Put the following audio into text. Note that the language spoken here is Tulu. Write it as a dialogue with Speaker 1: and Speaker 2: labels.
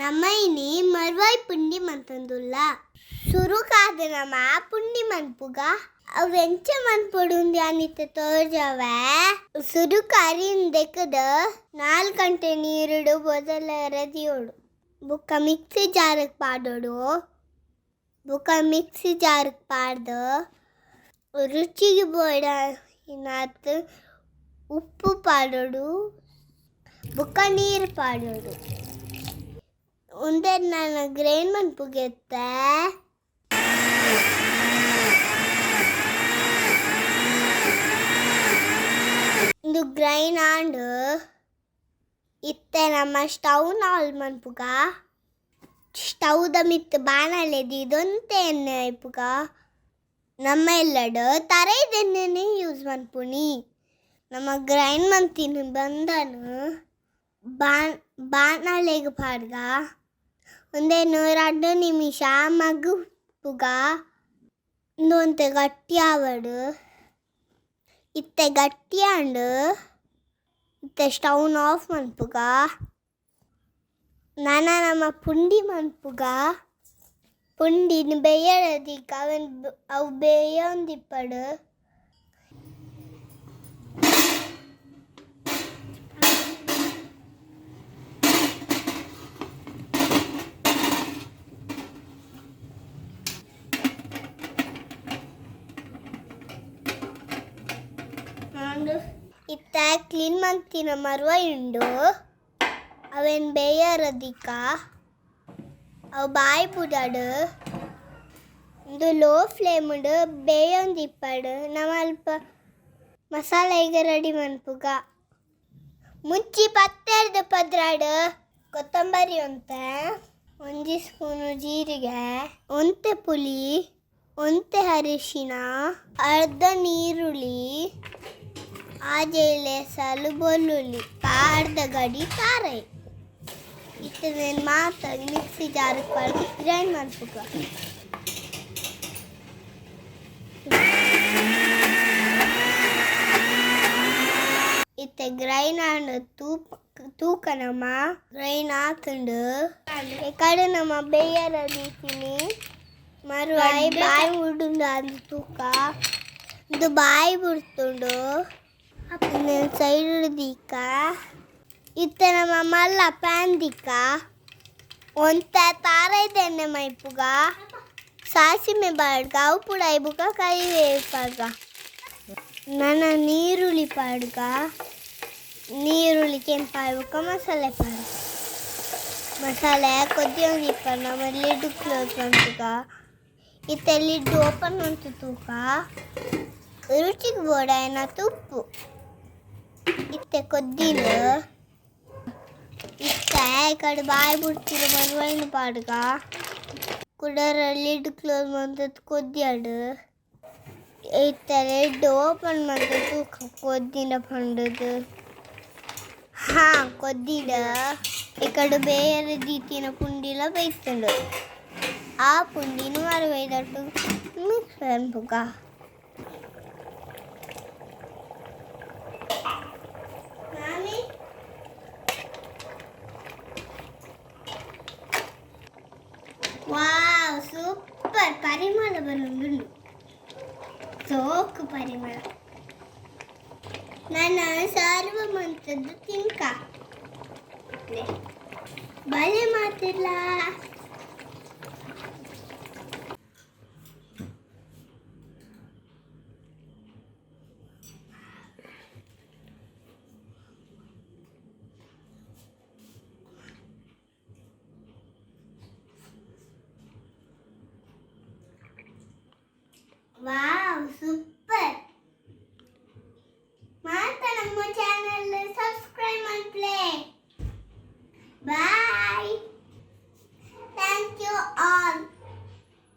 Speaker 1: ನಮ ಇನಿ ಮರ್ವಾಯಿ ಪುಂಡಿ ಮಂತೊಂದುಲ್ಲ. ಸುರುಕಾದ್ ನಮ ಪುಂಡಿ ಮನ್ಪುಗ. ಅವು ಎಂಚ ಮನ್ಪೊಡುಂದು ಯಾನ್ ಇತ್ತೆ ತೋಜಾವೆ. ಸುರುಕು ಅರಿನ್ ದೆಕುದು 4 ಗಂಟೆ ನೀರುಡು ಬೊದಲರೆ ದೀವೊಡು. ಬೊಕ್ಕ ಮಿಕ್ಸಿ ಜಾರ್ ಗ್ ಪಾಡೊಡು. ಬೊಕ್ಕ ಮಿಕ್ಸಿ ಜಾರ್ ಗ್ ಪಾಡ್ದ್ ರುಚಿಗ್ ಬೋಡಾಯಿನಾತ್ ಉಪ್ಪು ಪಾಡೊಡು. ಬೊಕ್ಕ ನೀರು ಪಾಡೊಡು. ಉಂದೆನ್ ನನ ಗ್ರೈಂಡ್ ಮನ್ಪುಗ ಇತ್ತೆ. ಉಂದು ಗ್ರೈಂಡ್ ಆಂಡ್. ಇತ್ತೆ ನಮ ಸ್ಟವ್ ನ್ ಆನ್ ಮನ್ಪುಗ. ಸ್ಟವ್ ದ ಮಿತ್ತ್ ಬಾಣಲೆ ದೀದ್ ಒಂತೆ ಎಣ್ಣೆ ಐಪುಗ. ನಮ್ಮ ಇಲ್ಲಡ್ ತರೈದ ಎಣ್ಣೆನೆ ಯೂಸ್ ಮನ್ಪುನಿ. ನಮ ಗ್ರೈಂಡ್ ಮಂತಿನ ಬಂದನ್ ಬಾಣಲೆಗ್ ಪಾಡ್ಗ. ಉಂದೆನ್ 2 ನಿಮಿಷ ಮಗುಪುಗ. ಉಂದು ಒಂತೆ ಗಟ್ಟಿ ಆವಡ್. ಇತ್ತೆ ಗಟ್ಟಿ ಆಂಡ್. ಇತ್ತೆ ಸ್ಟವ್ ನ್ ಆಫ್ ಮನ್ಪುಗ. ನನ ನಮ ಪುಂಡಿ ಮನ್ಪುಗ. ಪುಂಡಿನ್ ಬೇಯರೆ ದೀಕ ಅವೆನ್ ಅವು ಬೇಯೊಂದಿಪ್ಪಡ್. ಇತ್ತೆ ಕ್ಲೀನ್ ಮಂತಿನ ಮರ್ವಾಯಿ ಉಂಡು. ಅವೆನ್ ಬೇಯರೆ ದೀಕ. ಅವು ಬಾಯಿ ಬುಡಡ್. ಉಂದು ಲೋ ಫ್ಲೇಮ್ ಡ್ ಬೇಯೊಂದಿಪ್ಪಡ್. ನಮ ಅಲ್ಪ ಮಸಾಲೆ ಈಗ ರೆಡಿ ಮನ್ಪುಗ. ಮುಂಚಿ 10 12, ಕೊತ್ತಂಬರಿ ಒಂತೆ, 1 ಸ್ಪೂನ್ ಜೀರಿಗೆ, ಒಂತೆ ಪುಳಿ, ಒಂತೆ ಅರಿಶಿನ, ಅರ್ಧ ನೀರುಳ್ಳಿ, ಆಜೆಲೆ ಸಾಲು ಬೆಳ್ಳುಳ್ಳಿ, ಅರ್ಧ ಗಡಿ ತಾರೈ. ಇತ್ತೆ ಮಾತ ಮಿಕ್ಸಿ ಜಾರ್ ಪಾಡ್ದ್ ಗ್ರೈಂಡ್ ಮನ್ಪುಗ. ಇತ್ತೆ ಗ್ರೈಂಡ್ ಆಂಡ್ ತೂಕ ನಮ ಗ್ರೈಂಡ್ ಆತುಂಡು. ಎಕಡೆ ನಮ ಬೇಯರೆ ದೀತಿನಿ ಮರ್ವಾಯಿ ಬಾಯಿ ಬುಡುಂಡು ಅಂದ್ ತೂಕ. ಉಂದು ಬಾಯಿ ಬುಡ್ತುಂಡು. ಉಂದೆನ್ ಸೈಡ್ ದೀಕ. ಇತ್ತೆ ನಮ ಮಲ್ಲ ಪ್ಯಾನ್ ದೀಕ. ಒಂತೆ ತಾರೈದ ಎಣ್ಣೆ ಮೈಪುಗ. ಸಾಸಿಮೆ ಪಾಡ್ಗ, ಅವು ಪೂರ ಐಬುಕ ಕರಿಬೇವು ಪಾಡ್ಗ. ನನ ನೀರುಳ್ಳಿ ಪಾಡ್ಗ. ನೀರುಳ್ಳಿ ಕೆಂಪಾಯಿ ಬೊಕ್ಕ ಮಸಾಲೆ ಪಾಡ್ಗ. ಮಸಾಲೆ ಕೊದ್ದಿಯೊಂದಿಪ್ಪಡ್ ನಮ ಲಿಡ್ ಕ್ಲೋಸ್ ಮನ್ಪುಗ. ಇತ್ತೆ ಲಿಡ್ ಓಪನ್ ಮಂತ್ ತೂಕ. ರುಚಿಗ್ ಬೋಡಾಯಿನಾತ್ ಉಪ್ಪು. ಇತ್ತೆ ಕೊದ್ದಿನ. ಇತ್ತೆ ಇಕಡೆ ಬಾಯಿ ಬುಡ್ತಿನ ಮರ್ವಾಯಿನ್ ಪಾಡ್ಗ. ಕುಡರ ಲಿಡ್ ಕ್ಲೋಸ್ ಮಂತ್ ಕೊದ್ದಿಯಡ್. ಇತ್ತೆ ಲಿಡ್ ಓಪನ್ ಮಂತ್ ತೂಕ ಕೊದ್ದಿನ ಪಂಡುದು. ಹಾ ಕೊದ್ದಿಡ. ಇಕಡೆ ಬೇಯರೆ ದೀತಿನ ಪುಂಡಿಲ ಬೇಯ್ತುಂಡು. ಆ ಪುಂಡಿನ್ ಮರ್ವಾಯಿದೊಟ್ಟುಗು ಮಿಕ್ಸ್ ಮನ್ಪುಗ. ವಾವ್ ಸೂಪರ್ ಪರಿಮಳ ಬರೊಂದುಂಡು. ಸೋಕು ಪರಿಮಳ. ನನ ಸರ್ವ ಮಂತದ್ದು ತಿನ್ಕ. ಬಲೆ ಮಾತಿಲ್ಲ. ವಾವ್ ಸೂಪರ್.